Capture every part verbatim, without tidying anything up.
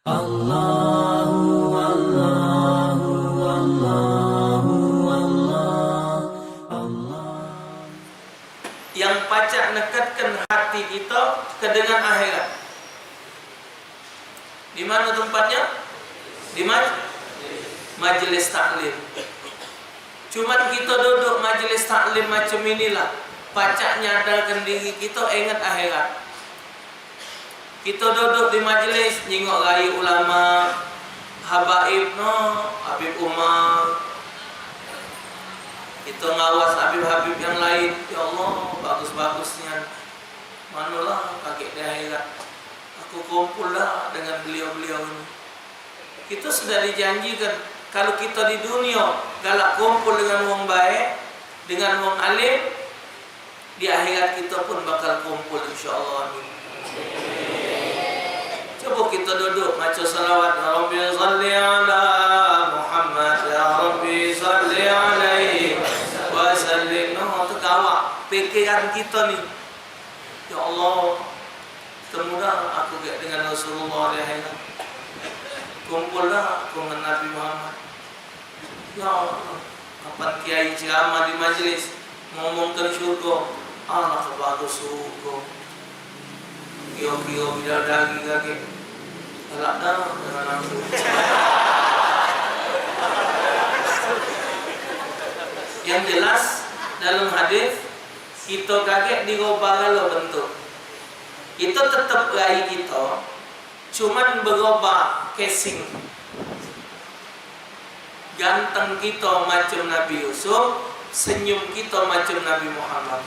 Allahu, Allahu, Allahu, Allah, Allah. Yang pacak nekatkan hati kita ke dengan akhirat. Di mana tempatnya? Di maj-, majelis taklim. Cuman kita duduk majelis taklim macam inilah, pacak nyadarkan diri kita ingat akhirat. Kita duduk di majelis, nyingok rai ulama, habaib no, Habib Umar. Kita ngawas habib-habib yang lain. Ya Allah, bagus-bagusnya. Manolah kagek di akhirat. Aku kumpul lah dengan beliau-beliau ini. Kita sudah dijanjikan, kalau kita di dunia galak kumpul dengan wong baik, dengan wong alim, di akhirat kita pun bakal kumpul, insyaallah. Amin. Coba kita duduk maca salawat, "Ya Rabbi salli ala Muhammad, ya Rabbi salli alaihi wasallim." Nah, tu gawat pikiran kita ni. Ya Allah, temulah aku gek dengan Rasulullah di akhirat. Kumpullah aku dengan Nabi Muhammad. Ya Allah, kapan kiai ceramah di majlis ngomongkan syurga, alah bagus syurga. Kio-kio bidadari lagi. Galak dah dengan aku. Yang jelas, dalam hadis, kita kagek dirubah galo bentuk. Kita tetap rai kita, cuman berubah casing. Ganteng kita macam Nabi Yusuf, senyum kita macam Nabi Muhammad.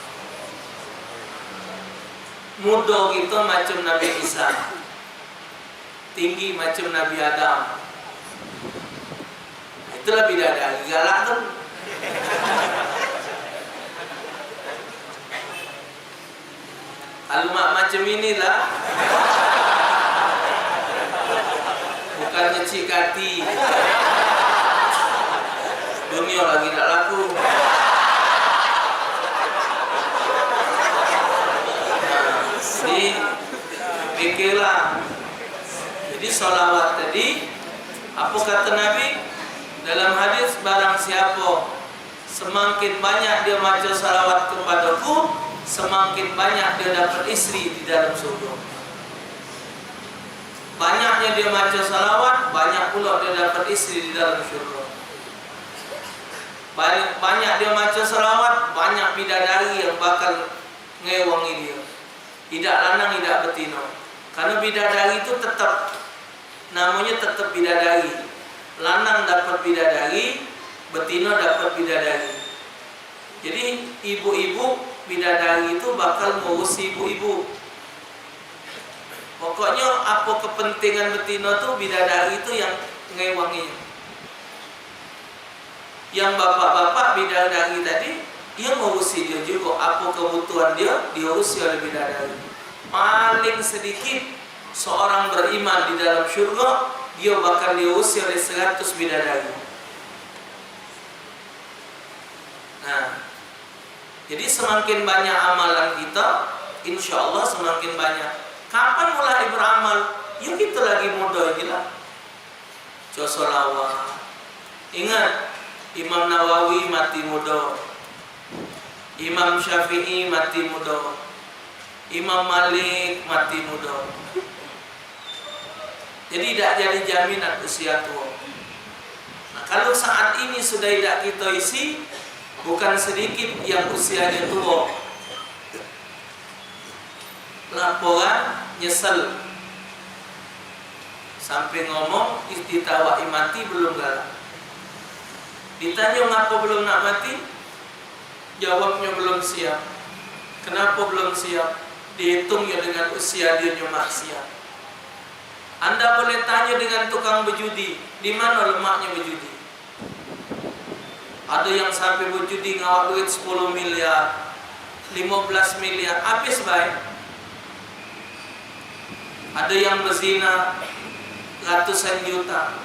Muda kita macam Nabi Isa. Tinggi macam Nabi Adam. Itulah bidadari galak tu. Kalu mak macam inilah, bukan ngecik hati. Dunia lagi tak laku. Nah, jadi, pikirlah. Jadi, salawat tadi, apa kata Nabi? Dalam hadis, barang siapa semakin banyak dia maca salawat kepadaku, semakin banyak dia dapat isteri di dalam surga. Banyaknya dia maca salawat, banyak pula dia dapat isteri di dalam surga. Banyak, banyak dia maca salawat, banyak bidadari yang bakal ngewangi dia. Idak lanang, idak betino. Karena bidadari tu tetap, namanya tetap bidadari. Lanang dapat bidadari, betino dapat bidadari. Jadi, ibu-ibu bidadari tu bakal ngurusi ibu-ibu. Pokoknya, apa kepentingan betino tu, bidadari tu yang ngewangi. Yang bapak-bapak bidadari tadi, dia ngurusi dia juga. Apa kebutuhan dia, diurusi oleh bidadari. Paling sedikit seorang beriman di dalam syurga, dia bakal diurusi oleh seratus bidadari. Nah, jadi semakin banyak amalan kita, insya Allah semakin banyak. Kapan mulai beramal? Ya, kita lagi muda ini lah. Baca salawat. Ingat, Imam Nawawi mati muda. Imam Syafi'i mati muda. Imam Malik mati muda. Jadi, dak jadi jaminan usia tua. Nah, kalau saat ini sudah idak kita isi, bukan sedikit yang usianya tua. Laporan nyesel. Sampai ngomong, ditawai mati belum galak. Ditanyo ngapo belum nak mati? Jawabnyo belum siap. Kenapo belum siap? Dihitungnyo dengan usia dionyo maksiat. Anda boleh tanyo dengan tukang bejudi, di mano lemaknyo bejudi? Ado yang sampai bejudi ngawak duit sepuluh miliar, limo belas miliar, habis bae. Ado yang bezina ratusan juta,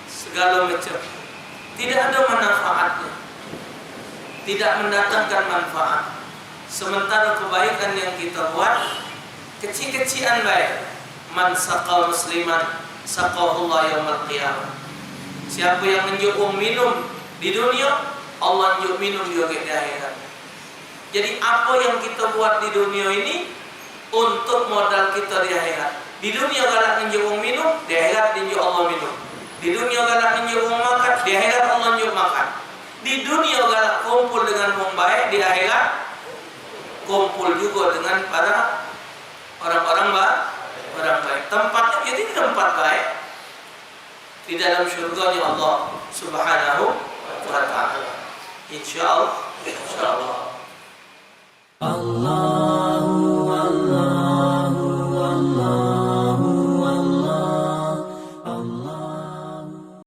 segalo macam. Tidak ado manfaatnyo. Tidak mendatangkan manfaat. Sementara kebaikan yang kita buat, kecik-kecikan bae. Man saqa musliman saqahullah yaumal qiyamah. Siapo yang ngenjuk wong minum di dunio, Allah ngenjuk minum jugo di akhirat. Jadi, apo yang kito buat di dunio ini untuk modal kito di akhirat. Di dunio galak ngenjuk wong minum, di akhirat dienjuk Allah minum. Di dunio galak ngenjuk wong makan, di akhirat Allah njuk makan. Di dunio galak kumpul dengan wong baik, di akhirat kumpul jugo dengan para orang-orang ba-, orang baik. Tempatnyo jadi tempat baik di dalam syurganya Allah Subhanahu wa Ta'ala. Insyaallah, insyaallah.